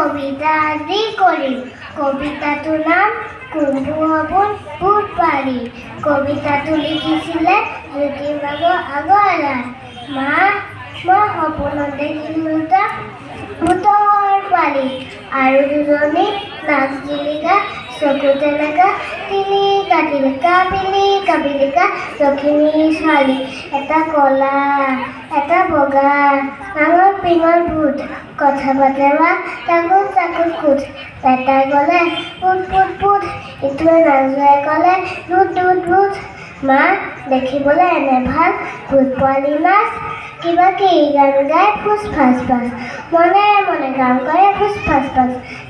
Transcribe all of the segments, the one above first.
কবিতা আবৃত্তি কৰিম। কবিতাটোৰ নাম "কোনটো সপোন ভূত পোৱালি"। কবিতাটো লিখিছিলে জ্যোতিবাবু আগৰৱালাই। মা, মই সপোনত দেখিলোঁ দুটা ভূতৰ পোৱালি আৰু দুজনী নাক জিলিকা, চকু তেনেকা, টিলিকা টিলিকা পিলিকা পিলিকা যখিনী ছোৱালী। এটা ক'লা, এটা বগা, নাঙল পিঙল ভূত। কথা পাতে মা, টাকুত টাকুত কুট। এটাই ক'লে, "ভূত ভূত ভূত"। ইটোৱে নাজোৱাই ক'লে, "ভূত ভূত ভূত"। মা, দেখিবলৈ এনে ভাল ভূত পোৱালি নাচ, কিবা কি গান গায়, ফুচ ফাচ ফাচ। মনে মনে কাম কৰে, ফুচ ফাচ ফাচ।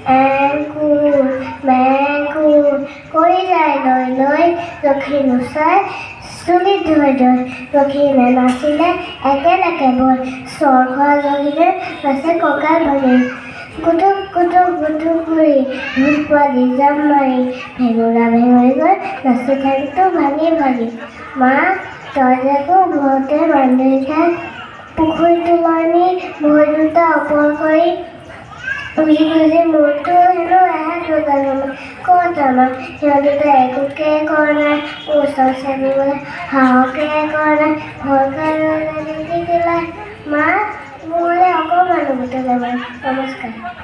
এংকুৰ মেংকুৰ কৰি যায় লৈ লৈ, যখিনী চাই চুলিত ধৰি ধৰি। যখিনে নাচিলে একেলগে বৈ, চৰ খোৱা যখিনে নাচে কঁকাল ভাঙি। গুটুক গুটুক গুটুক কৰি ভূত পোৱালি জাপ মাৰি, ভেঙুৰা ভেঙুৰি গৈ নাচে ঠেংটো ভাঙি ভাঙি। মা, তই যে খুব ভয়তে বান্ধি খাই পুখুৰীটোলৈ নি ভৰি দুটা ওপৰ কৰি খুজি খুজি মূৰটো হেনো এহাত লগালো। ক'ত আমাৰ সিহঁত দুটাই একোকে কৰা নাই, ওচৰ চাপিবলৈ সাহসে কৰা নাই, ভয় খাই দিলে। মা, মোলৈ অকণমানো গোটালে। নমস্কাৰ।